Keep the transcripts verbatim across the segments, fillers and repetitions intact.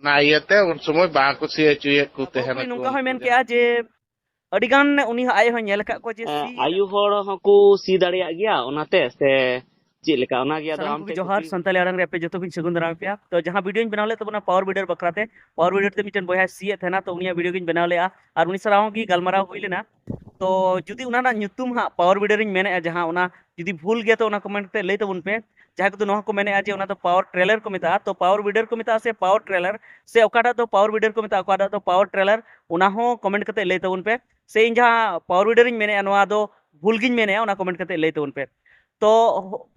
ᱚᱱᱟ ᱤᱭᱟᱹᱛᱮ ᱩᱱ ᱥᱚᱢᱚᱭ ᱵᱟᱝ ᱠᱚ ᱥᱤ ᱦᱚᱪᱚᱭᱮᱫ ᱠᱚ ᱛᱟᱦᱮᱱᱟ᱾ ᱱᱚᱝᱠᱟ ᱦᱚᱸᱭ ᱢᱮᱱ ᱠᱮᱜᱼᱟ ᱡᱮ ᱟᱹᱰᱤ ᱜᱟᱱ ᱩᱱᱤ ᱦᱚᱸ ᱟᱡ ᱦᱚᱸᱭ ᱧᱮᱞ ᱟᱠᱟᱫ ᱠᱚᱣᱟ ᱡᱮ ᱥᱤ ᱟᱭᱩ ᱦᱚᱲ ᱦᱚᱸᱠᱚ ᱥᱤ ᱫᱟᱲᱮᱭᱟᱜ ᱜᱮᱭᱟ ᱚᱱᱟᱛᱮ, ᱥᱮ ᱪᱮᱫ ᱞᱮᱠᱟ? ᱚᱱᱟᱜᱮ ᱟᱫᱚ ᱥᱟᱱᱟᱢ ᱟᱢ ᱠᱚᱜᱮ ᱴᱷᱮᱱ ᱡᱚᱦᱟᱨ, ᱠᱩᱠᱞᱤ᱾ ᱥᱟᱱᱛᱟᱲᱤ ᱟᱲᱟᱝ ᱨᱮ ᱟᱯᱮ ᱡᱚᱛᱚ ᱜᱤᱧ ᱥᱟᱹᱜᱩᱱ ᱫᱟᱨᱟᱢ ᱯᱮᱭᱟ᱾ ᱛᱚ ᱡᱟᱦᱟᱸ ᱵᱷᱤᱰᱤᱭᱳᱧ ᱵᱮᱱᱟᱣ ᱞᱮᱫ ᱛᱟᱵᱚᱱᱟ ᱯᱟᱣᱟᱨ ᱵᱤᱰᱟᱨ ᱵᱟᱠᱷᱨᱟ ᱛᱮ, ᱯᱟᱣᱟᱨ ᱵᱤᱰᱟᱨ ᱛᱮ ᱢᱤᱫᱴᱮᱱ ᱵᱚᱭᱦᱟᱭ ᱥᱤᱭᱮᱫ ᱛᱟᱦᱮᱱᱟ, ᱛᱚ ᱩᱱᱤᱭᱟᱜ ᱵᱷᱤᱰᱤᱭᱳ ᱜᱤᱧ ᱵᱮᱱᱟᱣ ᱞᱮᱫᱼᱟ ᱟᱨ ᱩᱱᱤ ᱥᱟᱞᱟᱜ ᱦᱚᱸ ᱜᱮ ᱜᱟᱞᱢᱟᱨᱟᱣ ᱦᱩᱭ ᱞᱮᱱᱟ᱾ ᱛᱚ ᱡᱩᱫᱤ ᱚᱱᱟ ᱨᱮᱱᱟᱜ ᱧᱩᱛᱩᱢ ᱦᱟᱸᱜ ᱯᱟᱣᱟᱨ ᱵᱤᱰᱟᱨᱤᱧ ᱢᱮᱱᱮᱫᱼᱟ, ᱡᱟᱦᱟᱸ ᱚᱱᱟ ᱡᱩᱫᱤ ᱵᱷᱩᱞ ᱜᱮᱭᱟ ᱛᱚ ᱚᱱᱟ ᱠᱚᱢᱮᱱᱴ ᱠᱟᱛᱮ ᱞᱟᱹᱭ ᱛᱟᱵᱚᱱ ᱯᱮ᱾ ᱡᱟᱦᱟᱸᱭ ᱠᱚᱫᱚ ᱱᱚᱣᱟ ᱠᱚ ᱢᱮᱱᱮᱫᱼᱟ ᱡᱮ ᱚᱱᱟ ᱫᱚ ᱯᱟᱣᱟᱨ ᱴᱨᱮᱞᱟᱨ ᱠᱚ ᱢᱮᱛᱟᱜᱼᱟ, ᱛᱚ ᱯᱟᱣᱟᱨ ᱵᱤᱰᱟᱨ ᱠᱚ ᱢᱮᱛᱟᱜᱼᱟ ᱥᱮ ᱯᱟᱣᱟᱨ ᱴᱨᱮᱞᱟᱨ, ᱥᱮ ᱚᱠᱟᱴᱟᱜ ᱫᱚ ᱯᱟᱣᱟᱨ ᱵᱤᱰᱟᱨ ᱠᱚ ᱢᱮᱛᱟᱜᱼᱟ, ᱚᱠᱟᱴᱟᱜ ᱫᱚ ᱯᱟᱣᱟᱨ ᱴᱨᱮᱞᱟᱨ, ᱚᱱᱟ ᱦᱚᱸ ᱠᱚᱢᱮᱱᱴ ᱠᱟᱛᱮ ᱞᱟᱹᱭ ᱛᱟᱵᱚᱱ ᱯᱮ᱾ ᱥᱮ ᱤᱧ ᱡᱟᱦᱟᱸ ᱯᱟᱣᱟᱨ ᱵᱤᱰᱟᱨᱤᱧ ᱢᱮᱱᱮᱫᱼᱟ ᱱᱚᱣᱟ ᱫᱚ ᱵᱷᱩᱞ ᱜᱤᱧ ᱢᱮᱱᱮᱫᱼᱟ, ᱚᱱᱟ ᱠᱚᱢᱮᱱᱴ ᱠᱟᱛᱮ ᱞᱟᱹᱭ ᱛᱟᱵᱚᱱ ᱯᱮ᱾ ᱛᱚ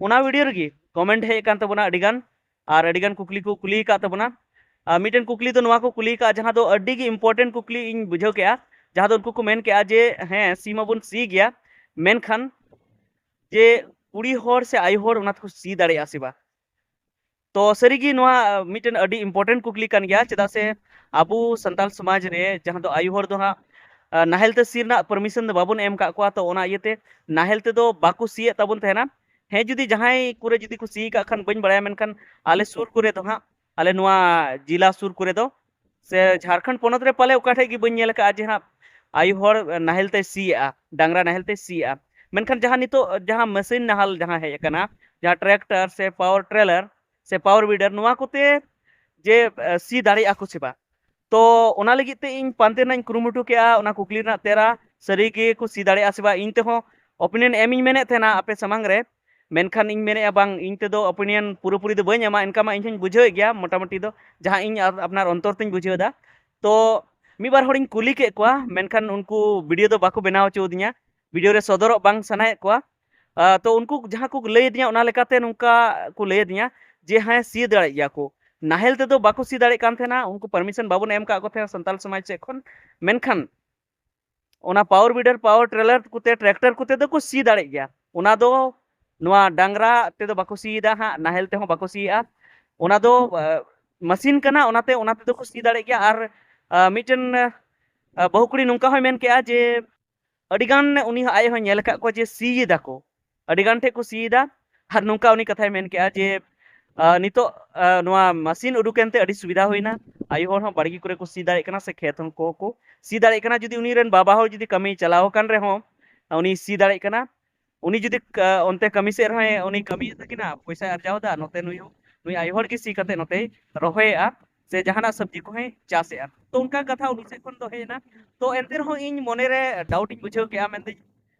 ᱚᱱᱟ ᱵᱷᱤᱰᱤᱭᱳ ᱨᱮᱜᱮ ᱠᱚᱢᱮᱱᱴ ᱦᱮᱡ ᱟᱠᱟᱱ ᱛᱟᱵᱚᱱᱟ ᱟᱹᱰᱤᱜᱟᱱ, ᱟᱨ ᱟᱹᱰᱤᱜᱟᱱ ᱠᱩᱠᱞᱤ ᱠᱚ ᱠᱩᱞᱤ ᱟᱠᱟᱫ ᱛᱟᱵᱚᱱᱟ᱾ ᱟᱨ ᱢᱤᱫᱴᱮᱱ ᱠᱩᱠᱞᱤ ᱫᱚ ᱱᱚᱣᱟ ᱠᱚ ᱠᱩᱞᱤ ᱟᱠᱟᱫᱼᱟ, ᱡᱟᱦᱟᱸ ᱫᱚ ᱟᱹᱰᱤ ᱜᱮ ᱤᱢᱯᱚᱨᱴᱮᱱᱴ ᱠᱩᱠᱞᱤ ᱤᱧ ᱵᱩᱡᱷᱟᱹᱣ ᱠᱮᱜᱼᱟ, ᱡᱟᱦᱟᱸ ᱫᱚ ᱩᱱᱠᱩ ᱠᱚ ᱢᱮᱱ ᱠᱮᱜᱼᱟ ᱡᱮ ᱦᱮᱸ ᱥᱤ ᱢᱟᱵᱚᱱ ᱥᱤ ᱜᱮᱭᱟ, ᱢᱮᱱᱠᱷᱟᱱ ᱡᱮ ᱠᱩᱲᱤ ᱦᱚᱲ ᱥᱮ ᱟᱭᱳ ᱦᱚᱲ ᱚᱱᱟ ᱛᱮᱠᱚ ᱥᱤ ᱫᱟᱲᱮᱭᱟᱜᱼᱟ ᱥᱮ ᱵᱟᱝ? ᱛᱚ ᱥᱟᱹᱨᱤᱜᱮ ᱱᱚᱣᱟ ᱢᱤᱫᱴᱮᱱ ᱟᱹᱰᱤ ᱤᱢᱯᱚᱨᱴᱮᱱᱴ ᱠᱩᱠᱞᱤ ᱠᱟᱱ ᱜᱮᱭᱟ, ᱪᱮᱫᱟᱜ ᱥᱮ ᱟᱵᱚ ᱥᱟᱱᱛᱟᱲ ᱥᱚᱢᱟᱡᱽ ᱨᱮ ᱡᱟᱦᱟᱸ ᱫᱚ ᱟᱭᱳ ᱦᱚᱲ ᱫᱚ ᱦᱟᱸᱜ ᱟᱨ ᱱᱟᱦᱮᱞ ᱛᱮ ᱥᱤ ᱨᱮᱱᱟᱜ ᱯᱟᱨᱢᱤᱥᱚᱱ ᱫᱚ ᱵᱟᱵᱚᱱ ᱮᱢ ᱟᱠᱟᱫ ᱠᱚᱣᱟ, ᱛᱚ ᱚᱱᱟ ᱤᱭᱟᱹᱛᱮ ᱱᱟᱦᱮᱞ ᱛᱮᱫᱚ ᱵᱟᱠᱚ ᱥᱤᱭᱮᱫ ᱛᱟᱵᱚᱱ ᱛᱟᱦᱮᱱᱟ᱾ ᱦᱮᱸ, ᱡᱩᱫᱤ ᱡᱟᱦᱟᱸᱭ ᱠᱚᱨᱮ ᱡᱩᱫᱤ ᱠᱚ ᱥᱤ ᱠᱟᱜ ᱠᱷᱟᱱ ᱵᱟᱹᱧ ᱵᱟᱲᱟᱭᱟ, ᱢᱮᱱᱠᱷᱟᱱ ᱟᱞᱮ ᱥᱩᱨ ᱠᱚᱨᱮ ᱫᱚ ᱦᱟᱸᱜ, ᱟᱞᱮ ᱱᱚᱣᱟ ᱡᱮᱞᱟ ᱥᱩᱨ ᱠᱚᱨᱮ ᱫᱚ ᱥᱮ ᱡᱷᱟᱲᱠᱷᱚᱸᱰ ᱯᱚᱱᱚᱛ ᱨᱮ ᱯᱟᱞᱮ ᱚᱠᱟ ᱴᱷᱮᱡ ᱜᱮ ᱵᱟᱹᱧ ᱧᱮᱞ ᱟᱠᱟᱫᱼᱟ ᱡᱮ ᱦᱟᱸᱜ ᱟᱭᱳ ᱦᱚᱲ ᱱᱟᱦᱮᱞ ᱛᱮᱭ ᱥᱤᱭᱮᱜᱼᱟ, ᱰᱟᱝᱨᱟ ᱱᱟᱦᱮᱞ ᱛᱮᱭ ᱥᱤᱭᱮᱜᱼᱟ᱾ ᱢᱮᱱᱠᱷᱟᱱ ᱡᱟᱦᱟᱸ ᱱᱤᱛᱚᱜ ᱡᱟᱦᱟᱸ ᱢᱮᱥᱤᱱ ᱱᱟᱦᱮᱞ ᱡᱟᱦᱟᱸ ᱦᱮᱡ ᱟᱠᱟᱱᱟ, ᱡᱟᱦᱟᱸ ᱴᱨᱟᱠᱴᱟᱨ ᱥᱮ ᱯᱟᱣᱟᱨ ᱴᱨᱮᱞᱟᱨ ᱥᱮ ᱯᱟᱣᱟᱨ ᱵᱤᱰᱟᱨ, ᱱᱚᱣᱟ ᱠᱚᱛᱮ ᱡᱮ, ᱮ, ᱥᱤ ᱫᱟᱲᱮᱭᱟᱜᱼᱟ ᱠᱚ ᱥᱮ ᱵᱟᱝ? ᱛᱚ ᱚᱱᱟ ᱞᱟᱹᱜᱤᱫ ᱛᱮ ᱤᱧ ᱯᱟᱱᱛᱮ ᱨᱮᱱᱟᱜ ᱤᱧ ᱠᱩᱨᱩᱢᱩᱴᱩ ᱠᱮᱜᱼᱟ ᱚᱱᱟ ᱠᱩᱠᱞᱤ ᱨᱮᱱᱟᱜ ᱛᱮᱨᱟ, ᱥᱟᱹᱨᱤ ᱜᱮ ᱠᱚ ᱥᱤ ᱫᱟᱲᱮᱭᱟᱜᱼᱟ ᱥᱮ ᱵᱟᱝ? ᱤᱧ ᱛᱮᱦᱚᱸ ᱚᱯᱤᱱᱤᱭᱚᱱ ᱮᱢ ᱤᱧ ᱢᱮᱱᱮᱫ ᱛᱟᱦᱮᱱᱟ ᱟᱯᱮ ᱥᱟᱢᱟᱝ ᱨᱮ, ᱢᱮᱱᱠᱷᱟᱱ ᱤᱧ ᱢᱮᱱᱮᱫᱼᱟ ᱵᱟᱝ, ᱤᱧ ᱛᱮᱫᱚ ᱚᱯᱤᱱᱤᱭᱚᱱ ᱯᱩᱨᱟᱹᱯᱩᱨᱤ ᱫᱚ ᱵᱟᱹᱧ ᱮᱢᱟ, ᱮᱱᱠᱟ ᱢᱟ ᱤᱧ ᱦᱚᱸᱧ ᱵᱩᱡᱷᱟᱹᱣᱮᱫ ᱜᱮᱭᱟ ᱢᱚᱴᱟᱢᱩᱴᱤ ᱫᱚ, ᱡᱟᱦᱟᱸ ᱤᱧ ᱟᱨ ᱟᱯᱱᱟᱨ ᱚᱱᱛᱚᱨ ᱛᱤᱧ ᱵᱩᱡᱷᱟᱹᱣ ᱮᱫᱟ᱾ ᱛᱚ ᱢᱤᱫ ᱵᱟᱨ ᱦᱚᱲᱤᱧ ᱠᱩᱞᱤ ᱠᱮᱫ ᱠᱚᱣᱟ, ᱢᱮᱱᱠᱷᱟᱱ ᱩᱱᱠᱩ ᱵᱷᱤᱰᱤᱭᱳ ᱫᱚ ᱵᱟᱠᱚ ᱵᱮᱱᱟᱣ ᱦᱚᱪᱚ ᱟᱹᱫᱤᱧᱟ, ᱵᱷᱤᱰᱤᱭᱳ ᱨᱮ ᱥᱚᱫᱚᱨᱚᱜ ᱵᱟᱝ ᱥᱟᱱᱟᱭᱮᱫ ᱠᱚᱣᱟ᱾ ᱟ, ᱛᱚ ᱩᱱᱠᱩ ᱡᱟᱦᱟᱸ ᱠᱚ ᱞᱟᱹᱭ ᱟᱹᱫᱤᱧᱟ ᱚᱱᱟ ᱞᱮᱠᱟᱛᱮ ᱱᱚᱝᱠᱟ ᱠᱚ ᱞᱟᱹᱭ ᱟᱹᱫᱤᱧᱟ ᱡᱮ ᱦᱮᱸ ᱥᱤ ᱫᱟᱲᱮᱭᱟᱜ ᱜᱮᱭᱟ ᱠᱚ, ᱱᱟᱦᱮᱞ ᱛᱮᱫᱚ ᱵᱟᱠᱚ ᱥᱤ ᱫᱟᱲᱮᱭᱟᱜ ᱠᱟᱱ ᱛᱟᱦᱮᱱᱟ, ᱩᱱᱠᱩ ᱯᱟᱨᱢᱤᱥᱚᱱ ᱵᱟᱵᱚᱱ ᱮᱢ ᱟᱠᱟᱫ ᱠᱚ ᱛᱟᱦᱮᱱᱟ ᱥᱟᱱᱛᱟᱲ ᱥᱚᱢᱟᱡᱽ ᱥᱮᱫ ᱠᱷᱚᱱ, ᱢᱮᱱᱠᱷᱟᱱ ᱚᱱᱟ ᱯᱟᱣᱟᱨ ᱵᱤᱰᱟᱨ, ᱯᱟᱣᱟᱨ ᱴᱨᱮᱞᱟᱨ ᱠᱚᱛᱮ, ᱴᱨᱟᱠᱴᱟᱨ ᱠᱚᱛᱮ ᱫᱚᱠᱚ ᱥᱤ ᱫᱟᱲᱮᱜ ᱜᱮᱭᱟ᱾ ᱚᱱᱟ ᱫᱚ ᱱᱚᱣᱟ ᱰᱟᱝᱨᱟ ᱛᱮᱫᱚ ᱵᱟᱠᱚ ᱥᱤᱭᱮᱫᱟ ᱦᱟᱸᱜ, ᱱᱟᱦᱮᱞ ᱛᱮᱦᱚᱸ ᱵᱟᱠᱚ ᱥᱤᱭᱮᱫᱼᱟ᱾ ᱚᱱᱟ ᱫᱚ, ᱟ, ᱢᱮᱥᱤᱱ ᱠᱟᱱᱟ, ᱚᱱᱟᱛᱮ ᱚᱱᱟ ᱛᱮᱫᱚ ᱠᱚ ᱥᱤ ᱫᱟᱲᱮᱜ ᱜᱮᱭᱟ᱾ ᱟᱨ, ᱟ, ᱢᱤᱫᱴᱮᱱ, ᱟ, ᱵᱟᱹᱦᱩ ᱠᱩᱲᱤ ᱱᱚᱝᱠᱟ ᱦᱚᱸᱭ ᱢᱮᱱ ᱠᱮᱜᱼᱟ ᱡᱮ ᱟᱹᱰᱤᱜᱟᱱ ᱩᱱᱤ ᱦᱚᱸ ᱟᱡ ᱦᱚᱸᱭ ᱧᱮᱞ ᱟᱠᱟᱫ ᱠᱚᱣᱟ ᱡᱮ ᱥᱤᱭᱮᱫᱟ ᱠᱚ, ᱟᱹᱰᱤᱜᱟᱱ ᱴᱷᱮᱡ ᱠᱚ ᱥᱤᱭᱮᱫᱟ᱾ ᱟᱨ ᱱᱚᱝᱠᱟ ᱩᱱᱤ ᱠᱟᱛᱷᱟᱭ ᱢᱮᱱ ᱠᱮᱜᱼᱟ ᱡᱮ ᱟᱨ ᱱᱤᱛᱚᱜ ᱟᱨ ᱱᱚᱣᱟ ᱢᱮᱥᱤᱱ ᱩᱰᱩᱠ ᱮᱱᱛᱮ ᱟᱹᱰᱤ ᱥᱩᱵᱤᱫᱷᱟ ᱦᱩᱭᱱᱟ᱾ ᱟᱭᱳ ᱦᱚᱲ ᱦᱚᱸ ᱵᱟᱲᱜᱮ ᱠᱚᱨᱮ ᱠᱚ ᱥᱤ ᱫᱟᱲᱮᱭᱟᱜ ᱠᱟᱱᱟ, ᱥᱮ ᱠᱷᱮᱛ ᱦᱚᱸ ᱠᱚ ᱠᱚ ᱥᱤ ᱫᱟᱲᱮᱭᱟᱜ ᱠᱟᱱᱟ᱾ ᱡᱩᱫᱤ ᱩᱱᱤ ᱨᱮᱱ ᱵᱟᱵᱟ ᱦᱚᱲ ᱡᱩᱫᱤ ᱠᱟᱹᱢᱤ ᱪᱟᱞᱟᱣ ᱟᱠᱟᱱ ᱨᱮᱦᱚᱸ ᱩᱱᱤ ᱥᱤ ᱫᱟᱲᱮᱭᱟᱜ ᱠᱟᱱᱟ᱾ ᱩᱱᱤ ᱡᱩᱫᱤ ᱠᱟ- ᱚᱱᱛᱮ ᱠᱟᱹᱢᱤ ᱥᱮᱫ ᱨᱮᱦᱚᱸᱭ ᱩᱱᱤ ᱠᱟᱹᱢᱤᱭᱮᱫ ᱛᱟᱹᱠᱤᱱᱟ, ᱯᱚᱭᱥᱟᱭ ᱟᱨᱡᱟᱣ ᱮᱫᱟ, ᱱᱚᱛᱮ ᱱᱩᱭ ᱦᱚᱸ, ᱱᱩᱭ ᱟᱭᱳ ᱦᱚᱲ ᱜᱮ ᱥᱤ ᱠᱟᱛᱮ ᱱᱚᱛᱮᱭ ᱨᱚᱦᱚᱭᱮᱫᱼᱟ, ᱥᱮ ᱡᱟᱦᱟᱱᱟᱜ ᱥᱚᱵᱽᱡᱤ ᱠᱚᱦᱚᱸᱭ ᱪᱟᱥᱮᱫᱼᱟ᱾ ᱛᱚ ᱚᱱᱠᱟ ᱠᱟᱛᱷᱟ ᱩᱱᱤ ᱥᱮᱫ ᱠᱷᱚᱱ ᱫᱚ ᱦᱮᱡ ᱮᱱᱟ᱾ ᱛᱚ ᱮᱱᱛᱮ ᱨᱮᱦᱚᱸ ᱤᱧ ᱢᱚᱱᱮᱨᱮ ᱰᱟᱣᱩᱴ ᱤᱧ ᱵᱩᱡᱷᱟᱹᱣ ᱠᱮᱫᱼᱟ, ᱢᱮᱱᱫᱟᱹᱧ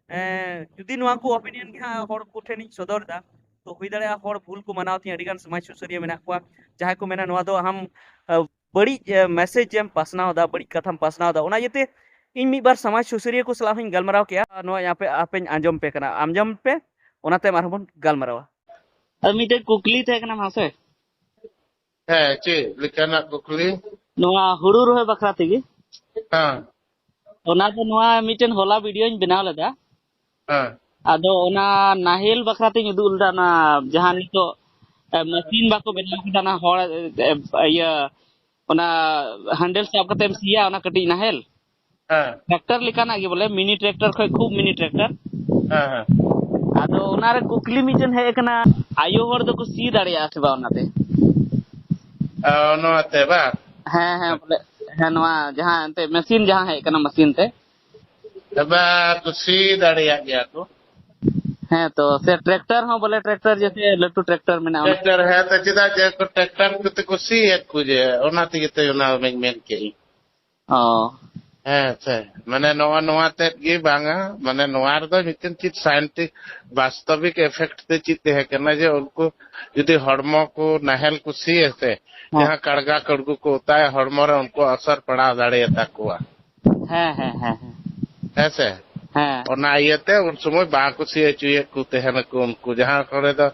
ᱮᱸ, ᱡᱩᱫᱤ ᱱᱚᱣᱟ ᱠᱚ ᱚᱯᱤᱱᱤᱭᱚᱱ ᱜᱮ ᱦᱟᱸᱜ ᱦᱚᱲ ᱠᱚ ᱴᱷᱮᱱᱤᱧ ᱥᱚᱫᱚᱨ ᱮᱫᱟ, ᱛᱚ ᱦᱩᱭ ᱫᱟᱲᱮᱭᱟᱜᱼᱟ ᱦᱚᱲ ᱵᱷᱩᱞ ᱠᱚ ᱢᱟᱱᱟᱣ ᱛᱤᱧᱟ᱾ ᱟᱹᱰᱤᱜᱟᱱ ᱥᱚᱢᱟᱡᱽ ᱥᱩᱥᱟᱹᱨᱤᱭᱟᱹ ᱢᱮᱱᱟᱜ ᱠᱚᱣᱟ, ᱡᱟᱦᱟᱸᱭ ᱠᱚ ᱢᱮᱱᱟ ᱱᱚᱣᱟ ᱫᱚ ᱟᱢ ᱟᱹ, ᱵᱟᱹᱲᱤᱡ ᱢᱮᱥᱮᱡᱽ ᱮᱢ ᱯᱟᱥᱱᱟᱣ ᱮᱫᱟ, ᱵᱟᱹᱲᱤᱡ ᱠᱟᱛᱷᱟᱢ ᱯᱟᱥᱱᱟᱣ ᱮᱫᱟ᱾ ᱚᱱᱟ ᱤᱭᱟᱹᱛᱮ ᱤᱧ ᱢᱤᱫ ᱵᱟᱨ ᱥᱚᱢᱟᱡᱽ ᱥᱩᱥᱟᱹᱨᱤᱭᱟᱹ ᱠᱚ ᱥᱟᱞᱟᱜ ᱦᱚᱸᱧ ᱜᱟᱞᱢᱟᱨᱟᱣ ᱠᱮᱜᱼᱟ, ᱱᱚᱣᱟ ᱟᱯᱮ ᱟᱯᱮᱧ ᱟᱸᱡᱚᱢ ᱯᱮ ᱠᱟᱱᱟ, ᱟᱸᱡᱚᱢ ᱯᱮ, ᱚᱱᱟ ᱛᱟᱭᱚᱢ ᱟᱨᱦᱚᱸ ᱵᱚᱱ ᱜᱟᱞᱢᱟᱨᱟᱣᱟ᱾ ᱟᱨ ᱢᱤᱫᱴᱮᱡ ᱠᱩᱠᱞᱤ ᱛᱟᱦᱮᱸ ᱠᱟᱱᱟ ᱢᱟᱥᱮ᱾ ᱦᱮᱸ, ᱪᱮᱫ ᱞᱮᱠᱟᱱᱟᱜ ᱠᱩᱠᱞᱤ? ᱱᱚᱣᱟ ᱦᱩᱲᱩ ᱨᱚᱦᱚᱭ ᱵᱟᱠᱷᱨᱟ ᱛᱮᱜᱮ᱾ ᱦᱮᱸ᱾ ᱚᱱᱟ ᱫᱚ ᱱᱚᱣᱟ ᱢᱤᱫᱴᱮᱱ ᱦᱚᱞᱟ ᱵᱷᱤᱰᱤᱭᱳᱧ ᱵᱮᱱᱟᱣ ᱞᱮᱫᱟ᱾ ᱦᱮᱸ᱾ ᱟᱫᱚ ᱚᱱᱟ ᱱᱟᱦᱮᱞ ᱵᱟᱠᱷᱨᱟ ᱛᱤᱧ ᱩᱫᱩᱜ ᱞᱮᱫᱟ, ᱚᱱᱟ ᱡᱟᱦᱟᱸ ᱱᱤᱛᱚᱜ, ᱮ, ᱢᱮᱥᱤᱱ ᱵᱟᱠᱚ ᱵᱮᱱᱟᱣ ᱠᱮᱫᱟ, ᱚᱱᱟ ᱦᱚᱲ, ᱮ, ᱤᱭᱟᱹ, ᱚᱱᱟ ᱦᱮᱱᱰᱮᱞ ᱥᱟᱵ ᱠᱟᱛᱮᱢ ᱥᱤᱭᱟ, ᱚᱱᱟ ᱠᱟᱹᱴᱤᱡ ᱱᱟᱦᱮᱞ᱾ ᱦᱮᱸ᱾ ᱴᱨᱟᱠᱴᱟᱨ ᱞᱮᱠᱟᱱᱟᱜ ᱜᱮ ᱵᱚᱞᱮ, ᱢᱤᱱᱤ ᱴᱨᱟᱠᱴᱟᱨ ᱠᱷᱚᱡ ᱠᱷᱩᱵ ᱢᱤᱱᱤ ᱴᱨᱟᱠᱴᱟᱨ᱾ ᱦᱮᱸ, ᱦᱮᱸ᱾ ᱟᱫᱚ ᱚᱱᱟᱨᱮ ᱠᱩᱠᱞᱤ ᱢᱤᱫᱴᱮᱱ ᱦᱮᱡ ᱟᱠᱟᱱᱟ, ᱟᱭᱳ ᱦᱚᱲ ᱫᱚᱠᱚ ᱥᱤ ᱫᱟᱲᱮᱭᱟᱜᱼᱟ ᱥᱮ ᱵᱟᱝ ᱚᱱᱟᱛᱮ? ᱚ, ᱱᱚᱣᱟᱛᱮ ᱵᱟᱝ? ᱦᱮᱸ, ᱦᱮᱸ, ᱵᱚᱞᱮ, ᱦᱮᱸ, ᱱᱚᱣᱟ ᱡᱟᱦᱟᱸ ᱮᱱᱛᱮ ᱢᱮᱥᱤᱱ ᱡᱟᱦᱟᱸ ᱦᱮᱡ ᱟᱠᱟᱱᱟ, ᱢᱮᱥᱤᱱ ᱛᱮ᱾ ᱮᱵᱟᱨ ᱠᱚ ᱥᱤ ᱫᱟᱲᱮᱭᱟᱜ ᱜᱮᱭᱟ ᱠᱚ᱾ ᱦᱮᱸ, ᱛᱚ ᱥᱮ ᱴᱨᱟᱠᱴᱟᱨ ᱦᱚᱸ ᱵᱚᱞᱮ, ᱴᱨᱟᱠᱴᱟᱨ ᱡᱮᱥᱮ ᱞᱟᱹᱴᱩ ᱴᱨᱟᱠᱴᱟᱨ ᱢᱮᱱᱟᱜᱼᱟ, ᱚᱱᱟ ᱴᱨᱟᱠᱴᱟᱨ, ᱦᱮᱸ, ᱛᱚ ᱪᱮᱫᱟᱜ ᱡᱮ ᱠᱚ ᱴᱨᱟᱠᱴᱟᱨ ᱠᱚᱛᱮ ᱠᱚ ᱥᱤᱭᱮᱫ ᱠᱚ, ᱡᱮ ᱚᱱᱟ ᱛᱮᱜᱮ ᱛᱚ ᱚᱱᱟ ᱢᱟᱧ ᱢᱮᱱ ᱠᱮᱫ ᱤᱧ᱾ ᱚ᱾ ᱦᱮᱸ ᱥᱮ, ᱢᱟᱱᱮ ᱱᱚᱣᱟ, ᱱᱚᱣᱟ ᱛᱮᱫ ᱜᱮ ᱵᱟᱝᱟ, ᱢᱟᱱᱮ ᱱᱚᱣᱟ ᱨᱮᱫᱚ ᱢᱤᱫᱴᱮᱱ ᱪᱮᱫ ᱥᱟᱭᱮᱱᱴᱤᱠ ᱵᱟᱥᱛᱚᱵᱤᱠ ᱮᱯᱷᱮᱠᱴ ᱛᱮ ᱪᱮᱫ ᱛᱟᱦᱮᱸ ᱠᱟᱱᱟ ᱡᱮ ᱩᱱᱠᱩ ᱡᱩᱫᱤ ᱦᱚᱲᱢᱚ ᱠᱚ ᱱᱟᱦᱮᱞ ᱠᱚ ᱥᱤᱭᱟ ᱥᱮ, ᱦᱮᱸ᱾ ᱡᱟᱦᱟᱸ ᱠᱟᱲᱜᱟ ᱠᱟᱲᱜᱩ ᱠᱚ ᱚᱛᱟᱭᱟ, ᱦᱚᱲᱢᱚ ᱨᱮ ᱩᱱᱠᱩ ᱟᱥᱟᱨ ᱯᱟᱲᱟᱣ ᱫᱟᱲᱮᱭᱟᱛᱟ ᱠᱚᱣᱟ᱾ ᱦᱮᱸ, ᱦᱮᱸ, ᱦᱮᱸ, ᱦᱮᱸ᱾ ᱦᱮᱸ ᱥᱮ? ᱦᱮᱸ᱾ ᱚᱱᱟ ᱤᱭᱟᱹᱛᱮ ᱩᱱ ᱥᱚᱢᱚᱭ ᱵᱟᱝ ᱠᱚ ᱥᱤ ᱦᱚᱪᱚᱭᱮᱫ ᱠᱚ ᱛᱟᱦᱮᱱᱟᱠᱚ ᱩᱱᱠᱩ᱾ ᱡᱟᱦᱟᱸ ᱠᱚᱨᱮ ᱫᱚ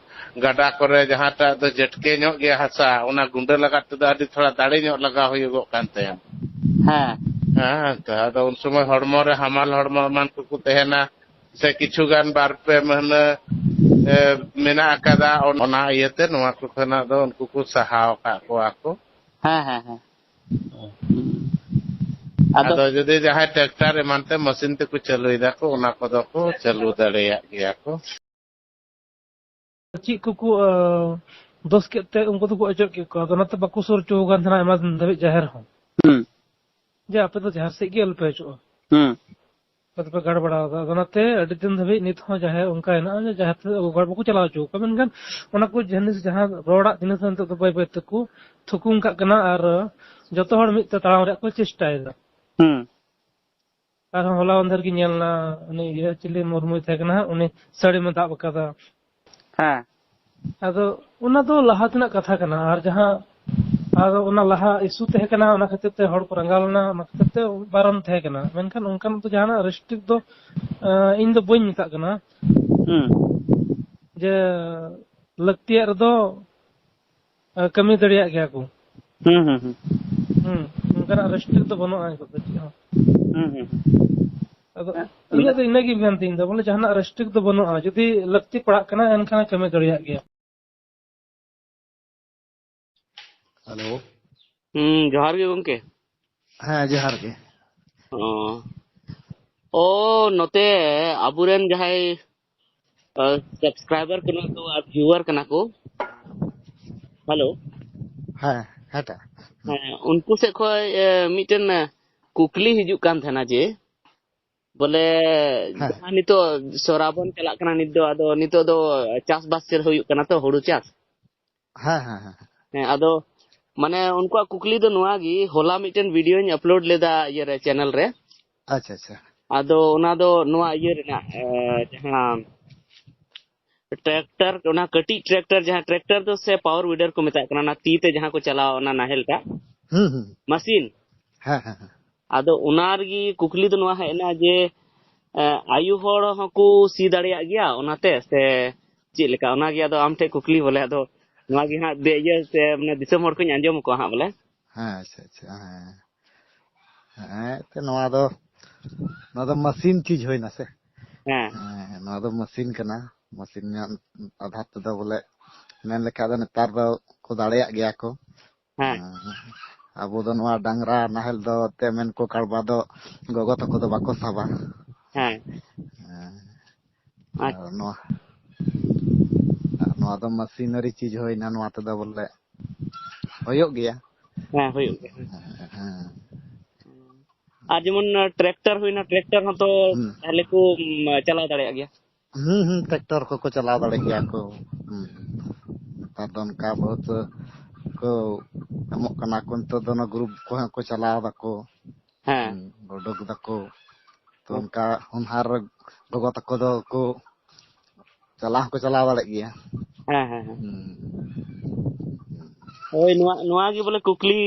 ᱜᱟᱰᱟ ᱠᱚᱨᱮ ᱡᱟᱦᱟᱸᱴᱟᱜ ᱫᱚ ᱡᱮᱴᱠᱮ ᱧᱚᱜ ᱜᱮᱭᱟ ᱦᱟᱥᱟ, ᱚᱱᱟ ᱜᱩᱸᱰᱟᱹ ᱞᱟᱜᱟᱫ ᱛᱮᱫᱚ ᱟᱹᱰᱤ ᱛᱷᱚᱲᱟ ᱫᱟᱲᱮ ᱧᱚᱜ ᱞᱟᱜᱟᱣ ᱦᱩᱭᱩᱜᱚᱜ ᱠᱟᱱ ᱛᱟᱭᱟ᱾ ᱦᱮᱸ᱾ ᱦᱮᱸ, ᱛᱚ ᱟᱫᱚ ᱩᱱ ᱥᱚᱢᱚᱭ ᱦᱚᱲᱢᱚ ᱨᱮ ᱦᱟᱢᱟᱞ ᱦᱚᱲᱢᱚ ᱮᱢᱟᱱ ᱠᱚᱠᱚ ᱛᱟᱦᱮᱱᱟ, ᱥᱮ ᱠᱤᱪᱷᱩ ᱜᱟᱱ ᱵᱟᱨ ᱯᱮ ᱢᱟᱹᱦᱱᱟᱹ, ᱮ, ᱢᱮᱱᱟᱜ ᱟᱠᱟᱫᱟ, ᱚᱱᱟ ᱤᱭᱟᱹᱛᱮ ᱱᱚᱣᱟ ᱠᱚ ᱠᱷᱚᱱᱟᱜ ᱫᱚ ᱩᱱᱠᱩ ᱠᱚ ᱥᱟᱦᱟᱣ ᱟᱠᱟᱫ ᱠᱚᱣᱟ ᱠᱚ᱾ ᱦᱮᱸ, ᱦᱮᱸ, ᱦᱮᱸ᱾ ᱦᱩᱸ᱾ ᱟᱫᱚ ᱟᱫᱚ ᱡᱩᱫᱤ ᱡᱟᱦᱟᱸᱭ ᱴᱨᱟᱠᱴᱟᱨ ᱮᱢᱟᱱ ᱛᱮ ᱢᱮᱥᱤᱱ ᱛᱮᱠᱚ ᱪᱟᱹᱞᱩᱭ ᱫᱟᱠᱚ, ᱚᱱᱟ ᱠᱚᱫᱚ ᱠᱚ ᱪᱟᱹᱞᱩ ᱫᱟᱲᱮᱭᱟᱜ ᱜᱮᱭᱟ ᱠᱚ᱾ ᱪᱮᱫ ᱠᱚᱠᱚ, ᱟᱸ, ᱫᱳᱥ ᱠᱮᱫ ᱛᱮ ᱩᱱᱠᱩ ᱫᱚᱠᱚ ᱚᱪᱚᱜ ᱠᱮᱫ ᱠᱚᱣᱟ᱾ ᱟᱫᱚ ᱚᱱᱟᱛᱮ ᱵᱟᱠᱚ ᱥᱩᱨ ᱦᱚᱪᱚ ᱟᱠᱟᱱ ᱛᱟᱦᱮᱱᱟ ᱟᱭᱢᱟ ᱫᱤᱱ ᱫᱷᱟᱹᱵᱤᱡ ᱡᱟᱦᱮᱨ ᱦᱚᱸ᱾ ᱦᱩᱸ᱾ ᱡᱮ ᱟᱯᱮ ᱫᱚ ᱡᱟᱦᱮᱨ ᱥᱮᱫ ᱜᱮ ᱟᱞᱚᱯᱮ ᱦᱤᱡᱩᱜᱼᱟ᱾ ᱦᱩᱸ᱾ ᱟᱯᱮ ᱫᱚᱯᱮ ᱜᱟᱲ ᱵᱟᱲᱟ ᱟᱠᱟᱫᱟ᱾ ᱟᱫᱚ ᱚᱱᱟᱛᱮ ᱟᱹᱰᱤ ᱫᱤᱱ ᱫᱷᱟᱹᱵᱤᱡ ᱱᱤᱛ ᱦᱚᱸ ᱡᱟᱦᱮᱨ ᱚᱱᱠᱟ ᱦᱮᱱᱟᱜᱼᱟ ᱡᱮ ᱡᱟᱦᱮᱨ ᱥᱮᱫ ᱟᱵᱚ ᱜᱟᱲ ᱵᱟᱠᱚ ᱪᱟᱞᱟᱣ ᱦᱚᱪᱚ ᱟᱠᱚᱣᱟ᱾ ᱢᱮᱱᱠᱷᱟᱱ ᱚᱱᱟ ᱠᱚ ᱡᱤᱱᱤᱥ, ᱡᱟᱦᱟᱸ ᱨᱚᱲᱟᱜ ᱡᱤᱱᱤᱥ ᱱᱤᱛᱚᱜ ᱫᱚ ᱵᱟᱹᱭ ᱵᱟᱹᱭ ᱛᱮᱠᱚ ᱛᱷᱩᱠᱩᱢ ᱠᱟᱜ ᱠᱟᱱᱟ ᱟᱨ ᱡᱚᱛᱚ ᱦᱚᱲ ᱢᱤᱫ ᱛᱮ ᱛᱟᱲᱟᱢ ᱨᱮᱭᱟᱜ ᱠᱚ ᱪᱮᱥᱴᱟᱭᱮᱫᱟ᱾ ᱦᱩᱸ᱾ ᱟᱨᱦᱚᱸ ᱦᱚᱞᱟ ᱢᱟᱫᱷᱮᱨ ᱜᱮ ᱧᱮᱞ ᱮᱱᱟ, ᱩᱱᱤ ᱤᱭᱟᱹ ᱪᱤᱞᱤ ᱢᱩᱨᱢᱩᱭ ᱛᱟᱦᱮᱸ ᱠᱟᱱᱟ ᱦᱟᱸᱜ, ᱩᱱᱤ ᱥᱟᱹᱲᱤᱢᱮ ᱫᱟᱵ ᱟᱠᱟᱫᱟ᱾ ᱦᱮᱸ᱾ ᱟᱫᱚ ᱚᱱᱟ ᱫᱚ ᱞᱟᱦᱟ ᱛᱮᱱᱟᱜ ᱠᱟᱛᱷᱟ ᱠᱟᱱᱟ, ᱟᱨ ᱡᱟᱦᱟᱸ, ᱟᱨ ᱚᱱᱟ ᱞᱟᱦᱟ ᱤᱥᱩ ᱛᱟᱦᱮᱸ ᱠᱟᱱᱟ, ᱚᱱᱟ ᱠᱷᱟᱹᱛᱤᱨ ᱛᱮ ᱦᱚᱲ ᱠᱚ ᱨᱟᱸᱜᱟᱣ ᱞᱮᱱᱟ, ᱚᱱᱟ ᱠᱷᱟᱹᱛᱤᱨ ᱛᱮ ᱵᱟᱨᱚᱱ ᱛᱟᱦᱮᱸ ᱠᱟᱱᱟ᱾ ᱢᱮᱱᱠᱷᱟᱱ ᱚᱱᱠᱟᱱᱟᱜ ᱫᱚ ᱡᱟᱦᱟᱱᱟᱜ ᱨᱮᱥᱴᱨᱤᱠᱴ ᱫᱚ, ᱟᱸ, ᱤᱧ ᱫᱚ ᱵᱟᱹᱧ ᱢᱮᱛᱟᱜ ᱠᱟᱱᱟ ᱦᱩᱸ᱾ ᱡᱮ ᱞᱟᱹᱠᱛᱤᱭᱟᱜ ᱨᱮᱫᱚ ᱟᱨ ᱠᱟᱹᱢᱤ ᱫᱟᱲᱮᱭᱟᱜ ᱜᱮᱭᱟ ᱠᱚ᱾ ᱦᱩᱸ, ᱦᱩᱸ, ᱦᱩᱸ᱾ ᱦᱩᱸ, ᱚᱱᱠᱟᱱᱟᱜ ᱨᱮᱥᱴᱨᱤᱠᱴ ᱫᱚ ᱵᱟᱹᱱᱩᱜᱼᱟ ᱱᱤᱛᱚᱜ ᱫᱚ ᱪᱮᱫ ᱦᱚᱸ᱾ ᱦᱩᱸ, ᱦᱩᱸ, ᱦᱩᱸ᱾ ᱟᱫᱚ ᱦᱮᱸ, ᱤᱧᱟᱹᱜ ᱫᱚ ᱤᱱᱟᱹᱜᱮ ᱢᱮᱱ ᱛᱤᱧ ᱫᱚ, ᱵᱚᱞᱮ ᱡᱟᱦᱟᱱᱟᱜ ᱨᱮᱥᱴᱨᱤᱠᱴ ᱫᱚ ᱵᱟᱹᱱᱩᱜᱼᱟ, ᱡᱩᱫᱤ ᱞᱟᱹᱠᱛᱤ ᱯᱟᱲᱟᱜ ᱠᱟᱱᱟ ᱮᱱᱠᱷᱟᱱ ᱠᱟᱹᱢᱤ ᱫᱟᱲᱮᱭᱟᱜ ᱜᱮᱭᱟ᱾ ᱦᱮᱞᱳ᱾ ᱦᱩᱸ, ᱡᱚᱦᱟᱨ ᱜᱮ ᱜᱚᱝᱠᱮ᱾ ᱦᱮᱸ, ᱡᱚᱦᱟᱨ ᱜᱮ᱾ ᱚ᱾ ᱚ, ᱱᱚᱛᱮ ᱟᱵᱚᱨᱮᱱ ᱡᱟᱦᱟᱸᱭ, ᱟ, ᱥᱟᱵᱥᱠᱨᱟᱭᱵᱟᱨ ᱠᱟᱱᱟ ᱠᱚ ᱟᱨ ᱵᱷᱤᱭᱩᱣᱟᱨ ᱠᱟᱱᱟ ᱠᱚ᱾ ᱦᱮᱞᱳ᱾ ᱦᱮᱸ, ᱦᱮᱸ, ᱴᱟ᱾ ᱦᱮᱸ, ᱩᱱᱠᱩ ᱥᱮᱫ ᱠᱷᱚᱡ, ᱮ, ᱢᱤᱫᱴᱮᱱ, ᱮ, ᱠᱩᱠᱞᱤ ᱦᱤᱡᱩᱜ ᱠᱟᱱ ᱛᱟᱦᱮᱱᱟ ᱡᱮ, ᱵᱚᱞᱮ, ᱦᱮᱸ᱾ ᱡᱟᱦᱟᱸ ᱱᱤᱛᱚᱜ ᱥᱚᱨᱟᱵᱚᱱ ᱪᱟᱞᱟᱜ ᱠᱟᱱᱟ, ᱱᱤᱛ ᱫᱚ, ᱟᱫᱚ ᱱᱤᱛᱚᱜ ᱫᱚ ᱪᱟᱥᱵᱟᱥ ᱪᱮᱫ ᱦᱩᱭᱩᱜ ᱠᱟᱱᱟ ᱛᱚ, ᱦᱩᱲᱩ ᱪᱟᱥ᱾ ᱦᱮᱸ, ᱦᱮᱸ, ᱦᱮᱸ᱾ ᱦᱮᱸ, ᱟᱫᱚ ᱢᱟᱱᱮ ᱩᱱᱠᱩᱣᱟᱜ ᱠᱩᱠᱞᱤ ᱫᱚ ᱱᱚᱣᱟ ᱜᱮ, ᱦᱚᱞᱟ ᱢᱤᱫᱴᱮᱱ ᱵᱷᱤᱰᱤᱭᱳᱧ ᱟᱯᱞᱳᱰ ᱞᱮᱫᱟ ᱤᱭᱟᱹ ᱨᱮ, ᱪᱮᱱᱮᱞ ᱨᱮ᱾ ᱟᱪᱪᱷᱟ, ᱟᱪᱪᱷᱟ᱾ ᱟᱫᱚ ᱚᱱᱟ ᱫᱚ ᱱᱚᱣᱟ ᱤᱭᱟᱹ ᱨᱮᱱᱟᱜ, ᱮ, ᱡᱟᱦᱟᱸ ᱴᱨᱟᱠᱴᱟᱨ, ᱚᱱᱟ ᱠᱟᱹᱴᱤᱡ ᱴᱨᱟᱠᱴᱟᱨ, ᱡᱟᱦᱟᱸ ᱴᱨᱟᱠᱴᱟᱨ ᱫᱚ ᱥᱮ ᱯᱟᱣᱟᱨ ᱣᱤᱰᱟᱨ ᱠᱚ ᱢᱮᱛᱟᱜ ᱠᱟᱱᱟ, ᱚᱱᱟ ᱛᱤ ᱛᱮ ᱡᱟᱦᱟᱸ ᱠᱚ ᱪᱟᱞᱟᱣᱟ, ᱚᱱᱟ ᱱᱟᱦᱮᱞ ᱴᱟᱜ, ᱦᱩᱸ, ᱦᱩᱸ᱾ ᱢᱟᱥᱤᱱ᱾ ᱦᱮᱸ, ᱦᱮᱸ, ᱦᱮᱸ᱾ ᱟᱫᱚ ᱚᱱᱟ ᱨᱮᱜᱮ ᱠᱩᱠᱞᱤ ᱫᱚ ᱱᱚᱣᱟ ᱦᱮᱡ ᱮᱱᱟ ᱡᱮ, ᱮ, ᱟᱭᱳ ᱦᱚᱲ ᱦᱚᱸᱠᱚ ᱥᱤ ᱫᱟᱲᱮᱭᱟᱜ ᱜᱮᱭᱟ ᱚᱱᱟᱛᱮ, ᱥᱮ ᱪᱮᱫ ᱞᱮᱠᱟ? ᱚᱱᱟᱜᱮ ᱟᱫᱚ ᱟᱢ ᱴᱷᱮᱡ ᱠᱩᱠᱞᱤ ᱵᱚᱞᱮ, ᱟᱫᱚ ᱱᱚᱣᱟ ᱜᱮ ᱦᱟᱸᱜ ᱫᱮ-, ᱤᱭᱟᱹ ᱥᱮ ᱢᱟᱱᱮ ᱫᱤᱥᱚᱢ ᱦᱚᱲ ᱠᱚᱧ ᱟᱸᱡᱚᱢ ᱟᱠᱚᱣᱟ ᱦᱟᱸᱜ ᱵᱚᱞᱮ᱾ ᱦᱮᱸ, ᱟᱪᱪᱷᱟ, ᱟᱪᱪᱷᱟ, ᱦᱮᱸ᱾ ᱦᱮᱸ, ᱮᱱᱛᱮ ᱱᱚᱣᱟ ᱫᱚ, ᱱᱚᱣᱟ ᱫᱚ ᱢᱟᱥᱤᱱ ᱪᱤᱡᱽ ᱦᱩᱭᱱᱟ ᱥᱮ? ᱦᱮᱸ᱾ ᱦᱮᱸ, ᱱᱚᱣᱟ ᱫᱚ ᱢᱟᱥᱤᱱ ᱠᱟᱱᱟ᱾ ᱢᱟᱥᱤᱱ ᱨᱮᱱᱟᱜ ᱟᱫᱷᱟᱨ ᱛᱮᱫᱚ ᱵᱚᱞᱮ ᱢᱮᱱ ᱞᱮᱠᱷᱟᱡ ᱫᱚ ᱱᱮᱛᱟᱨ ᱫᱚ ᱠᱚ ᱫᱟᱲᱮᱭᱟᱜ ᱜᱮᱭᱟ ᱠᱚ᱾ ᱦᱮᱸ᱾ ᱦᱮᱸ᱾ ᱟᱵᱚ ᱫᱚ ᱱᱚᱣᱟ ᱰᱟᱝᱨᱟ ᱱᱟᱦᱮᱞ ᱫᱚ ᱮᱱᱛᱮ ᱢᱮᱱ ᱠᱚ ᱠᱟᱲᱵᱟ ᱫᱚ ᱜᱚᱜᱚ ᱛᱟᱠᱚ ᱫᱚ ᱵᱟᱠᱚ ᱥᱟᱵᱟ᱾ ᱦᱮᱸ᱾ ᱦᱮᱸ᱾ ᱟᱪᱪᱷᱟ᱾ ᱟᱨ ᱱᱚᱣᱟ, ᱟᱨ ᱱᱚᱣᱟ ᱫᱚ ᱢᱟᱥᱤᱱᱟᱨᱤ ᱪᱤᱡᱽ ᱦᱩᱭᱱᱟ, ᱱᱚᱣᱟ ᱛᱮᱫᱚ ᱵᱚᱞᱮ ᱦᱩᱭᱩᱜ ᱜᱮᱭᱟ᱾ ᱦᱮᱸ, ᱦᱩᱭᱩᱜ ᱜᱮᱭᱟ᱾ ᱦᱮᱸ᱾ ᱟᱨ ᱡᱮᱢᱚᱱ ᱴᱨᱟᱠᱴᱟᱨ ᱦᱩᱭᱱᱟ, ᱴᱨᱟᱠᱴᱟᱨ ᱦᱚᱸᱛᱚ ᱦᱩᱸ᱾ ᱛᱟᱦᱞᱮ ᱠᱚ ᱩᱢ, ᱪᱟᱞᱟᱣ ᱫᱟᱲᱮᱭᱟᱜ ᱜᱮᱭᱟ᱾ ᱦᱩᱸ, ᱦᱩᱸ, ᱴᱨᱟᱠᱴᱟᱨ ᱠᱚᱠᱚ ᱪᱟᱞᱟᱣ ᱫᱟᱲᱮ ᱜᱮᱭᱟ ᱠᱚ᱾ ᱦᱩᱸ᱾ ᱱᱮᱛᱟᱨ ᱫᱚ ᱚᱱᱠᱟ ᱵᱚᱦᱩᱛ ᱠᱚ ᱮᱢᱚᱜ ᱠᱟᱱᱟ ᱠᱚ, ᱱᱤᱛᱚᱜ ᱫᱚ ᱚᱱᱟ ᱜᱨᱩᱯ ᱠᱚᱦᱚᱸ ᱠᱚ ᱪᱟᱞᱟᱣ ᱫᱟᱠᱚ᱾ ᱦᱮᱸ᱾ ᱦᱩᱸ, ᱩᱰᱩᱠ ᱫᱟᱠᱚ᱾ ᱛᱚ ᱚᱱᱠᱟ ᱦᱚᱱᱦᱟᱨ ᱜᱚᱜᱚ ᱛᱟᱠᱚ ᱫᱚ ᱠᱚ ᱪᱟᱞᱟᱣ ᱦᱚᱸᱠᱚ ᱪᱟᱞᱟᱣ ᱫᱟᱲᱮᱜ ᱜᱮᱭᱟ᱾ ᱦᱮᱸ, ᱦᱮᱸ, ᱦᱮᱸ᱾ ᱦᱩᱸ᱾ ᱦᱳᱭ, ᱱᱚᱣᱟ, ᱱᱚᱣᱟ ᱜᱮ ᱵᱚᱞᱮ ᱠᱩᱠᱞᱤ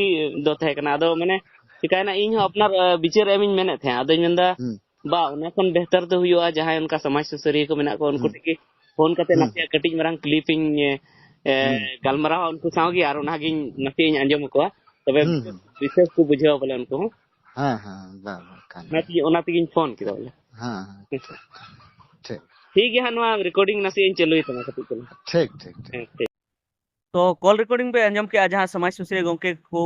ᱫᱚ ᱛᱟᱦᱮᱸ ᱠᱟᱱᱟ᱾ ᱟᱫᱚ ᱢᱟᱱᱮ ᱪᱤᱠᱟᱭᱱᱟ, ᱤᱧ ᱦᱚᱸ ᱟᱯᱱᱟᱨ, ᱟ, ᱵᱤᱪᱟᱹᱨ ᱮᱢ ᱤᱧ ᱢᱮᱱᱮᱫ ᱛᱟᱦᱮᱸᱫ᱾ ᱟᱫᱚᱧ ᱢᱮᱱᱫᱟ, ᱦᱩᱸ᱾ ᱵᱟ, ᱚᱱᱟ ᱠᱷᱚᱱ ᱵᱮᱦᱛᱟᱨ ᱫᱚ ᱦᱩᱭᱩᱜᱼᱟ, ᱡᱟᱦᱟᱸᱭ ᱚᱱᱠᱟ ᱥᱚᱢᱟᱡᱽ ᱥᱩᱥᱟᱹᱨᱤᱭᱟᱹ ᱠᱚ ᱢᱮᱱᱟᱜ ᱠᱚᱣᱟ, ᱩᱱᱠᱩ ᱦᱩᱸ᱾ ᱴᱷᱮᱱ ᱜᱮ ᱯᱷᱳᱱ ᱠᱟᱛᱮ ᱦᱩᱸ᱾ ᱱᱟᱥᱮᱭᱟᱜ ᱠᱟᱹᱴᱤᱡ ᱢᱟᱨᱟᱝ ᱠᱞᱤᱯ ᱤᱧ, ᱮ, ᱮ, ᱦᱩᱸ᱾ ᱜᱟᱞᱢᱟᱨᱟᱣᱟ ᱩᱱᱠᱩ ᱥᱟᱶ ᱜᱮ, ᱟᱨ ᱚᱱᱟᱜᱤᱧ ᱱᱟᱥᱮᱭᱟᱜ ᱤᱧ ᱟᱸᱡᱚᱢ ᱟᱠᱚᱣᱟ᱾ ᱛᱚᱵᱮ ᱦᱩᱸ, ᱵᱤᱥᱮᱥ, ᱦᱩᱸ᱾ ᱵᱤᱥᱮᱥ ᱠᱚ ᱵᱩᱡᱷᱟᱹᱣᱟ ᱵᱚᱞᱮ ᱩᱱᱠᱩ ᱦᱚᱸ᱾ ᱦᱮᱸ, ᱦᱮᱸ, ᱵᱟᱝ, ᱵᱟᱝ, ᱠᱟᱱ ᱚᱱᱟ ᱜᱮᱭᱟ᱾ ᱛᱮᱜᱮ, ᱚᱱᱟ ᱛᱮᱜᱮᱧ ᱯᱷᱳᱱ ᱠᱮᱫᱟ ᱵᱚᱞᱮ᱾ ᱦᱮᱸ, ᱦᱮᱸ, ᱴᱷᱤᱠ, ᱴᱷᱤᱠ᱾ ᱴᱷᱤᱠ ᱜᱮᱭᱟ ᱦᱟᱸᱜ, ᱱᱚᱣᱟ ᱨᱮᱠᱚᱨᱰᱤᱝ ᱱᱟᱥᱮᱭᱟᱜ ᱤᱧ ᱪᱟᱹᱞᱩᱭ ᱛᱟᱢᱟ ᱠᱟᱹᱴᱤᱡ ᱪᱩᱞᱩᱝ᱾ ᱴᱷᱤᱠ, ᱴᱷᱤᱠ, ᱴᱷᱤᱠ᱾ ᱦᱮᱸ, ᱴᱷᱤᱠ᱾ ᱛᱚ, ᱠᱚᱞ ᱨᱮᱠᱚᱨᱰᱤᱝ ᱯᱮ ᱟᱸᱡᱚᱢ ᱠᱮᱜᱼᱟ, ᱡᱟᱦᱟᱸ ᱥᱚᱢᱟᱡᱽ ᱥᱩᱥᱟᱹᱨᱤᱭᱟᱹ ᱜᱚᱢᱠᱮ ᱠᱚ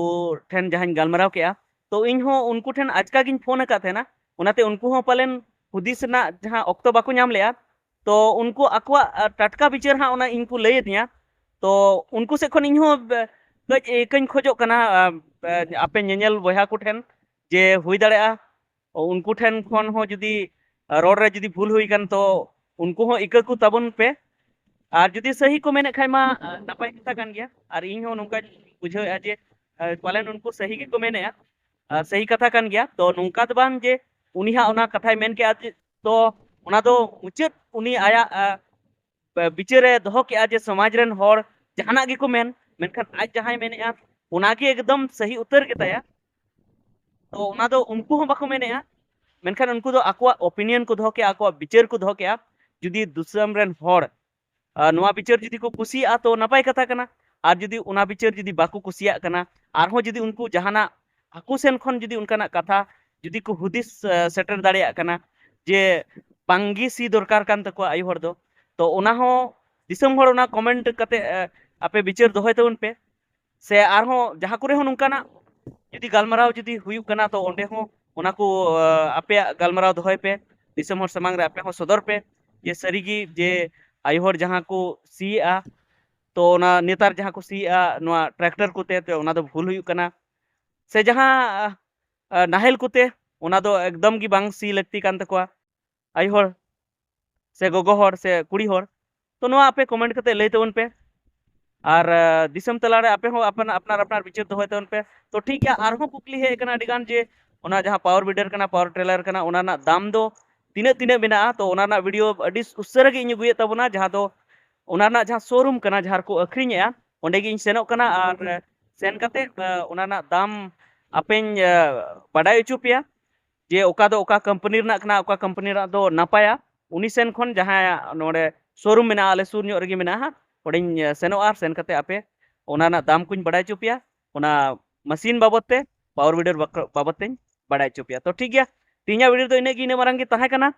ᱴᱷᱮᱱ ᱡᱟᱦᱟᱸᱧ ᱜᱟᱞᱢᱟᱨᱟᱣ ᱠᱮᱜᱼᱟ, ᱛᱚ, ᱤᱧ ᱦᱚᱸ ᱩᱱᱠᱩ ᱴᱷᱮᱱ ᱟᱪᱠᱟ ᱜᱤᱧ ᱯᱷᱳᱱ ᱟᱠᱟᱫ ᱛᱟᱦᱮᱱᱟ, ᱚᱱᱟᱛᱮ ᱩᱱᱠᱩ ᱦᱚᱸ ᱯᱟᱞᱮᱱ ᱦᱩᱫᱤᱥ ᱨᱮᱱᱟᱜ ᱡᱟᱦᱟᱸ ᱚᱠᱛᱚ ᱵᱟᱠᱚ ᱧᱟᱢ ᱞᱮᱜᱼᱟ, ᱛᱚ, ᱩᱱᱠᱩ ᱟᱠᱚᱣᱟᱜ, ᱟ, ᱴᱟᱴᱠᱟ ᱵᱤᱪᱟᱹᱨ ᱦᱟᱸᱜ ᱚᱱᱟ ᱤᱧ ᱠᱚ ᱞᱟᱹᱭ ᱟᱹᱫᱤᱧᱟ᱾ ᱛᱚ, ᱩᱱᱠᱩ ᱥᱮᱫ ᱠᱷᱚᱱ ᱤᱧ ᱦᱚᱸ, ᱵᱮ-, ᱠᱟᱹᱡ ᱤᱠᱟᱹᱧ ᱠᱷᱚᱡᱚᱜ ᱠᱟᱱᱟ, ᱟ, ᱵᱮ-, ᱟᱯᱮ ᱧᱮᱧᱮᱞ ᱵᱚᱭᱦᱟ ᱠᱚ ᱴᱷᱮᱱ, ᱡᱮ ᱦᱩᱭ ᱫᱟᱲᱮᱭᱟᱜᱼᱟ ᱩᱱᱠᱩ ᱴᱷᱮᱱ ᱠᱷᱚᱱ ᱦᱚᱸ ᱡᱩᱫᱤ, ᱟ, ᱨᱚᱲ ᱨᱮ ᱡᱩᱫᱤ ᱵᱷᱩᱞ ᱦᱩᱭ ᱠᱟᱱ, ᱛᱚ, ᱩᱱᱠᱩ ᱦᱚᱸ ᱤᱠᱟᱹ ᱠᱚ ᱛᱟᱵᱚᱱ ᱯᱮ᱾ ᱟᱨ ᱡᱩᱫᱤ ᱥᱟᱹᱦᱤ ᱠᱚ ᱢᱮᱱᱮᱫ ᱠᱷᱟᱡ ᱢᱟ, ᱟ, ᱱᱟᱯᱟᱭ ᱠᱟᱛᱷᱟ ᱠᱟᱱ ᱜᱮᱭᱟ᱾ ᱟᱨ ᱤᱧ ᱦᱚᱸ ᱱᱚᱝᱠᱟᱧ ᱵᱩᱡᱷᱟᱹᱣᱮᱫᱼᱟ ᱡᱮ, ᱟ, ᱯᱟᱞᱮᱱ ᱩᱱᱠᱩ ᱥᱟᱹᱦᱤ ᱜᱮᱠᱚ ᱢᱮᱱᱮᱫᱼᱟ᱾ ᱟ, ᱥᱟᱹᱦᱤ ᱠᱟᱛᱷᱟ ᱠᱟᱱ ᱜᱮᱭᱟ᱾ ᱛᱚ, ᱱᱚᱝᱠᱟ ᱫᱚ ᱵᱟᱝ ᱡᱮ ᱩᱱᱤ ᱦᱟᱸᱜ ᱚᱱᱟ ᱠᱟᱛᱷᱟᱭ ᱢᱮᱱ ᱠᱮᱜᱼᱟ ᱡᱮ, ᱛᱚ, ᱚᱱᱟ ᱫᱚ ᱢᱩᱪᱟᱹᱫ ᱩᱱᱤ ᱟᱭᱟᱜ, ᱟ, ᱵᱤᱪᱟᱹᱨᱮ ᱫᱚᱦᱚ ᱠᱮᱜᱼᱟ ᱡᱮ ᱥᱚᱢᱟᱡᱽ ᱨᱮᱱ ᱦᱚᱲ ᱡᱟᱦᱟᱱᱟᱜ ᱜᱮᱠᱚ ᱢᱮᱱ, ᱢᱮᱱᱠᱷᱟᱱ ᱟᱡ ᱡᱟᱦᱟᱸᱭ ᱢᱮᱱᱮᱜᱼᱟ, ᱚᱱᱟᱜᱮ ᱮᱠᱫᱚᱢ ᱥᱟᱹᱦᱤ ᱩᱛᱟᱹᱨ ᱜᱮᱛᱟᱭᱟ᱾ ᱛᱚ, ᱚᱱᱟ ᱫᱚ ᱩᱱᱠᱩ ᱦᱚᱸ ᱵᱟᱠᱚ ᱢᱮᱱᱮᱜᱼᱟ, ᱢᱮᱱᱠᱷᱟᱱ ᱩᱱᱠᱩ ᱫᱚ ᱟᱠᱚᱣᱟᱜ ᱚᱯᱤᱱᱤᱭᱚᱱ ᱠᱚ ᱫᱚᱦᱚ ᱠᱮᱜᱼᱟ, ᱟᱠᱚᱣᱟᱜ ᱵᱤᱪᱟᱹᱨ ᱠᱚ ᱫᱚᱦᱚ ᱠᱮᱜᱼᱟ᱾ ᱡᱩᱫᱤ ᱫᱤᱥᱚᱢ ᱨᱮᱱ ᱦᱚᱲ, ᱟᱨ, ᱱᱚᱣᱟ ᱵᱤᱪᱟᱹᱨ ᱡᱩᱫᱤ ᱠᱚ ᱠᱩᱥᱤᱭᱟᱜᱼᱟ, ᱛᱚ, ᱱᱟᱯᱟᱭ ᱠᱟᱛᱷᱟ ᱠᱟᱱᱟ᱾ ᱟᱨ ᱡᱩᱫᱤ ᱚᱱᱟ ᱵᱤᱪᱟᱹᱨ ᱡᱩᱫᱤ ᱵᱟᱠᱚ ᱠᱩᱥᱤᱭᱟᱜ ᱠᱟᱱᱟ, ᱟᱨᱦᱚᱸ ᱡᱩᱫᱤ ᱩᱱᱠᱩ ᱡᱟᱦᱟᱱᱟᱜ ᱟᱠᱚ ᱥᱮᱱ ᱠᱷᱚᱱ ᱡᱩᱫᱤ ᱚᱱᱠᱟᱱᱟᱜ ᱠᱟᱛᱷᱟ ᱡᱩᱫᱤ ᱠᱚ ᱦᱩᱫᱤᱥ, ᱮ, ᱥᱮᱴᱮᱨ ᱫᱟᱲᱮᱭᱟᱜ ᱠᱟᱱᱟ ᱡᱮ ᱵᱟᱝᱜᱮ ᱥᱤ ᱫᱚᱨᱠᱟᱨ ᱠᱟᱱ ᱛᱟᱠᱚᱣᱟ ᱟᱭᱳ ᱦᱚᱲ ᱫᱚ, ᱛᱚ, ᱚᱱᱟ ᱦᱚᱸ ᱫᱤᱥᱚᱢ ᱦᱚᱲ ᱚᱱᱟ ᱠᱚᱢᱮᱱᱴ ᱠᱟᱛᱮ, ᱮ, ᱟᱯᱮ ᱵᱤᱪᱟᱹᱨ ᱫᱚᱦᱚᱭ ᱛᱟᱵᱚᱱ ᱯᱮ᱾ ᱥᱮ ᱟᱨᱦᱚᱸ ᱡᱟᱦᱟᱸ ᱠᱚᱨᱮ ᱦᱚᱸ ᱱᱚᱝᱠᱟᱱᱟᱜ ᱡᱩᱫᱤ ᱜᱟᱞᱢᱟᱨᱟᱣ ᱡᱩᱫᱤ ᱦᱩᱭᱩᱜ ᱠᱟᱱᱟ, ᱛᱚ, ᱚᱸᱰᱮ ᱦᱚᱸ ᱚᱱᱟ ᱠᱚ, ᱮ, ᱟᱯᱮᱭᱟᱜ ᱜᱟᱞᱢᱟᱨᱟᱣ ᱫᱚᱦᱚᱭ ᱯᱮ, ᱫᱤᱥᱚᱢ ᱦᱚᱲ ᱥᱟᱢᱟᱝ ᱨᱮ ᱟᱯᱮ ᱦᱚᱸ ᱥᱚᱫᱚᱨ ᱯᱮ ᱡᱮ ᱥᱟᱹᱨᱤᱜᱮ ᱡᱮ ᱟᱭᱳ ᱦᱚᱲ ᱡᱟᱦᱟᱸ ᱠᱚ ᱥᱤᱭᱮᱜᱼᱟ, ᱛᱚ ᱚᱱᱟ ᱱᱮᱛᱟᱨ ᱡᱟᱦᱟᱸ ᱠᱚ ᱥᱤᱭᱮᱜᱼᱟ ᱱᱚᱣᱟ ᱴᱨᱟᱠᱴᱟᱨ ᱠᱚᱛᱮ, ᱛᱚ ᱚᱱᱟ ᱫᱚ ᱵᱷᱩᱞ ᱦᱩᱭᱩᱜ ᱠᱟᱱᱟ᱾ ᱥᱮ ᱡᱟᱦᱟᱸ ᱟᱸ, ᱱᱟᱦᱮᱞ ᱠᱚᱛᱮ, ᱚᱱᱟ ᱫᱚ ᱮᱠᱫᱚᱢ ᱜᱮ ᱵᱟᱝ ᱥᱤ ᱞᱟᱹᱠᱛᱤ ᱠᱟᱱ ᱛᱟᱠᱚᱣᱟ ᱟᱭᱳ ᱦᱚᱲ ᱥᱮ ᱜᱚᱜᱚ ᱦᱚᱲ ᱥᱮ ᱠᱩᱲᱤ ᱦᱚᱲ᱾ ᱛᱚ ᱱᱚᱣᱟ ᱟᱯᱮ ᱠᱚᱢᱮᱱᱴ ᱠᱟᱛᱮ ᱞᱟᱹᱭ ᱛᱟᱵᱚᱱ ᱯᱮ᱾ ᱟᱨ ᱟᱸ, ᱫᱤᱥᱚᱢ ᱛᱟᱞᱟᱨᱮ ᱟᱯᱮ ᱦᱚᱸ ᱟᱯᱱᱟᱨ ᱟᱯᱱᱟᱨ ᱵᱤᱪᱟᱹᱨ ᱫᱚᱦᱚᱭ ᱛᱟᱵᱚᱱ ᱯᱮ᱾ ᱛᱚ ᱴᱷᱤᱠ ᱜᱮᱭᱟ, ᱟᱨᱦᱚᱸ ᱠᱩᱠᱞᱤ ᱦᱮᱡ ᱟᱠᱟᱱᱟ ᱟᱹᱰᱤ ᱜᱟᱱ ᱡᱮ ᱚᱱᱟ ᱡᱟᱦᱟᱸ ᱯᱟᱣᱟᱨ ᱵᱤᱰᱟᱨ ᱠᱟᱱᱟ, ᱯᱟᱣᱟᱨ ᱴᱤᱞᱟᱨ ᱠᱟᱱᱟ, ᱚᱱᱟ ᱨᱮᱱᱟᱜ ᱫᱟᱢ ᱫᱚ ᱛᱤᱱᱟᱹᱜ ᱛᱤᱱᱟᱹᱜ ᱢᱮᱱᱟᱜᱼᱟ? ᱛᱚ ᱚᱱᱟ ᱨᱮᱱᱟᱜ ᱵᱷᱤᱰᱤᱭᱳ ᱟᱹᱰᱤ ᱩᱥᱟᱹᱨᱟ ᱜᱮ ᱤᱧ ᱟᱹᱜᱩᱭᱮᱫ ᱛᱟᱵᱚᱱᱟ, ᱡᱟᱦᱟᱸ ᱫᱚ ᱚᱱᱟ ᱨᱮᱱᱟᱜ ᱡᱟᱦᱟᱸ ᱥᱳᱨᱩᱢ ᱠᱟᱱᱟ, ᱡᱟᱦᱟᱸ ᱨᱮᱠᱚ ᱟᱹᱠᱷᱨᱤᱧᱮᱜᱼᱟ, ᱚᱸᱰᱮ ᱜᱮ ᱤᱧ ᱥᱮᱱᱚᱜ ᱠᱟᱱᱟ ᱟᱨ ᱥᱮᱱ ᱠᱟᱛᱮ ᱟᱸ, ᱚᱱᱟ ᱨᱮᱱᱟᱜ ᱫᱟᱢ ᱟᱯᱮᱧ ᱟᱸ, ᱵᱟᱰᱟᱭ ᱦᱚᱪᱚ ᱯᱮᱭᱟ ᱡᱮ ᱚᱠᱟ ᱫᱚ ᱚᱠᱟ ᱠᱳᱢᱯᱟᱱᱤ ᱨᱮᱱᱟᱜ ᱠᱟᱱᱟ, ᱚᱠᱟ ᱠᱳᱢᱯᱟᱱᱤ ᱨᱮᱱᱟᱜ ᱫᱚ ᱱᱟᱯᱟᱭᱟ᱾ ᱩᱱᱤ ᱥᱮᱱ ᱠᱷᱚᱱ ᱡᱟᱦᱟᱸᱭᱟᱜ ᱱᱚᱰᱮ ᱥᱳᱨᱩᱢ ᱢᱮᱱᱟᱜᱼᱟ, ᱟᱞᱮ ᱥᱩᱨ ᱧᱚᱜ ᱨᱮᱜᱮ ᱢᱮᱱᱟᱜᱼᱟ ᱦᱟᱸᱜ, ᱚᱸᱰᱮᱧ ᱟᱸ, ᱥᱮᱱᱚᱜᱼᱟ ᱟᱨ ᱥᱮᱱ ᱠᱟᱛᱮ ᱟᱯᱮ ᱚᱱᱟ ᱨᱮᱱᱟᱜ ᱫᱟᱢ ᱠᱚᱧ ᱵᱟᱰᱟᱭ ᱦᱚᱪᱚ ᱯᱮᱭᱟ, ᱚᱱᱟ ᱢᱮᱥᱤᱱ ᱵᱟᱵᱚᱫ ᱛᱮ, ᱯᱟᱣᱟᱨ ᱵᱤᱰᱟᱨ ᱵᱟᱠ- ᱵᱟᱵᱚᱫ ᱛᱮᱧ ᱵᱟᱰᱟᱭ ᱦᱚᱪᱚ ᱯᱮᱭᱟ᱾ ᱛᱚ ᱴᱷᱤᱠ ᱜᱮᱭᱟ, ᱛᱮᱦᱮᱧᱟᱜ ᱵᱷᱤᱰᱤᱭᱳ ᱫᱚ ᱤᱱᱟᱹᱜ ᱜᱮ, ᱤᱱᱟᱹᱜ ᱢᱟᱨᱟᱝ ᱜᱮ ᱛᱟᱦᱮᱸ ᱠᱟᱱᱟ᱾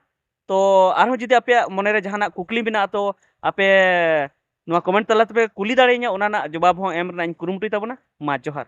ᱛᱚ ᱟᱨᱦᱚᱸ ᱡᱩᱫᱤ ᱟᱯᱮᱭᱟᱜ ᱢᱚᱱᱮᱨᱮ ᱡᱟᱦᱟᱱᱟᱜ ᱠᱩᱠᱞᱤ ᱢᱮᱱᱟᱜᱼᱟ, ᱛᱚ ᱟᱯᱮ ᱱᱚᱣᱟ ᱠᱚᱢᱮᱱᱴ ᱛᱟᱞᱟ ᱛᱮᱯᱮ ᱠᱩᱞᱤ ᱫᱟᱲᱮᱭᱟᱹᱧᱟ, ᱚᱱᱟ ᱨᱮᱱᱟᱜ ᱡᱚᱵᱟᱵ ᱦᱚᱸ ᱮᱢ ᱨᱮᱱᱟᱜ ᱤᱧ ᱠᱩᱨᱩᱢᱩᱴᱩᱭ ᱛᱟᱵᱚᱱᱟ᱾ ᱢᱟ ᱡᱚᱦᱟᱨ᱾